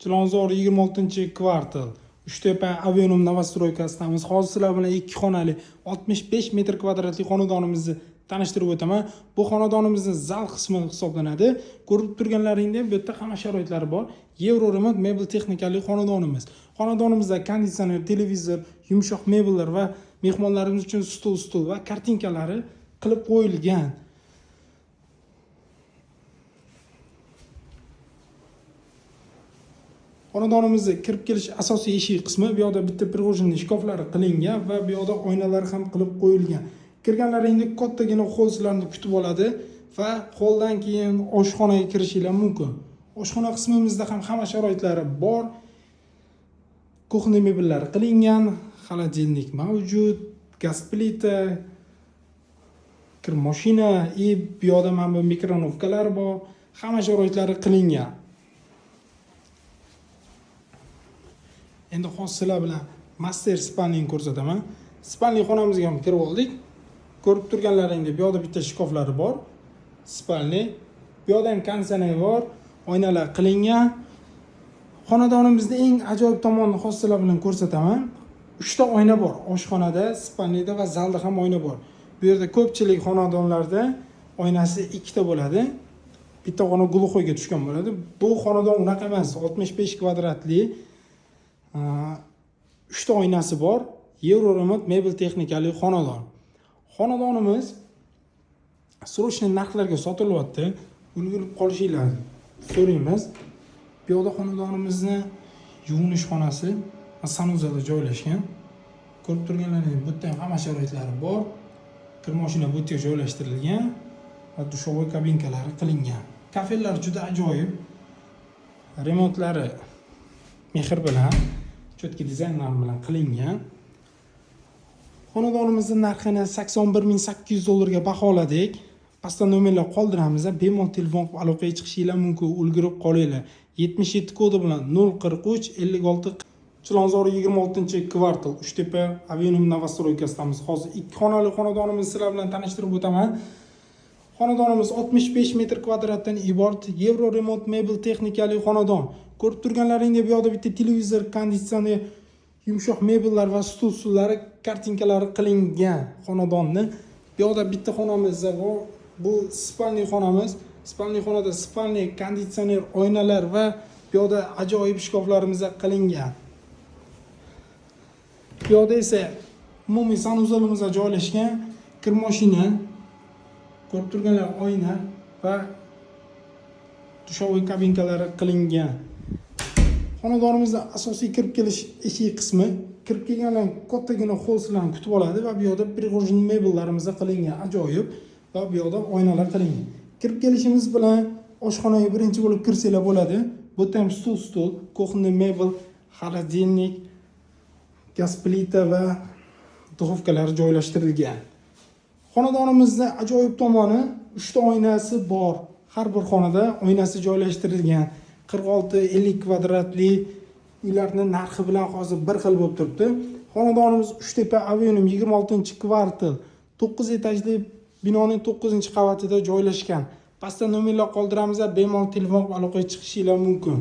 Chilonzor 26-kvartal. Uchtepa Avenue новостройка sidamiz. Hozir sizlar bilan ikki xonali 65 metr kvadratli xonadonimizni tanishtirib o'taman. Bu xonadonimizni zal qismi hisoblanadi. Ko'rib turganlaringdek, bu yerda hamma sharoitlari bor. Yevro remont mebel texnikali xonadonimiz. Xonadonimizda konditsioner, televizor, yumshoq mebellar va mehmonlarimiz uchun stol va kartinkalari qilib qo'yilgan. Xonadonimizni kirib kelish asosiy eshik qismi, bu yoqda bitta пригожий shkaflari qilingan va bu yoqda oynalar ham qilib qo'yilgan. Kirganlaringda kattagina xoll sizlarni kutib oladi va xolldan keyin oshxonaga kirishinglar mumkin. Oshxona qismimizda ham hamma sharoitlari bor. Кухня mebellari qilingan, холодильник mavjud, gaz plita, kir mashina и bu yoqda mana bu микроволновка lar bor. Hamma sharoitlari qilingan. Endi hozir sizlar bilan master спальня ni ko'rsataman. Спальня xonamizga ham kirib oldik. Ko'rib turganlaringdek, bu yoqda bitta shkaflari bor. Спальня. Bu yoqda ham konditsioner bor, oynalar qilingan. Xonadonimizda eng ajoyib tomonini hozir sizlar bilan ko'rsataman. 3 ta oyna bor. Oshxonada, спальня da va zalda ham oyna bor. Bu yerda ko'pchilik xonadonlarda oynasi ikkita bo'ladi. Bitta xona глухой ga tushgan bo'ladi. Bu xonadon unaqa emas, 65 kvadratli. 3 ta oynasi bor. Yevro remont mebel texnikali xonadon. Xonadonimiz срочный narxlarga sotilyapti. Ulgurib qolishinglarni so'raymiz. Bu yoqda xonadonimizni yuvinish xonasi va санузел da joylashgan. Ko'rib turganlaringiz, bu yerda ham hamma sharoitlari bor. Kir mashina bu yerga joylashtirilgan va душевой kabinkalari qilingan. Kafellar juda ajoyib. Remontlari mehr bilan, четкий dizaynlar bilan qilingan. Xonadonimizni narxini 81 800 dollarga baholadik. Pastda nomerlar qoldiramiz, bemalol telefon qilib aloqaga chiqishinglar mumkin, ulgurib qolinglar. 77 kodi bilan 043 56. Chilonzor 26-kvartal, Uchtepa Avenue новостройка sidamiz. Hozir ikki xonali xonadonimizni sizlar bilan tanishtirib o'taman. Xonadonimiz 65 metr kvadratdan iborat, yevro remont mebel texnikali xonadon. Ko'rib turganlaringdek, bu yoqda bitta televizor, konditsioner, yumshoq mebellar va stol stullari, kartinkalari qilingan xonadonni. Bu yoqda bitta xonamiz bor. Bu спальня xonamiz. Спальня xonada спальня, konditsioner, oynalar va bu yoqda ajoyib shkaflarimiz qilingan. Bu yoqda esa umumiy санузел imizda joylashgan kir mashina, ko'rib turganlar, oyna va душевой kabinkalari qilingan. Xonadonimizda asosiy kirib kelish eshik qismi. Kirib kelgandan kattagina xoll sizlarni kutib oladi va bu yoqda пригожий mebellarimiz qilingan, ajoyib, va bu yoqda oynalar qilingan. Kirib kelishimiz bilan oshxonaga birinchi bo'lib kirsanglar bo'ladi. Bu yerda ham stol, кухонный mebel, холодильник, gaz plita va духовка lar joylashtirilgan. Xonadonimizda ajoyib tomoni, uchta oynasi bor. Har bir xonada oynasi joylashtirilgan. 46-50 kvadratli uylarni narxi bilan hozir bir xil bo'lib turibdi. Xonadonimiz Uchtepa Avenue 26-kvartal, 9 etajli binoning 9-qavatida joylashgan. Pastda nomerlar qoldiramiz, bemalol telefon qilib aloqaga chiqishinglar mumkin.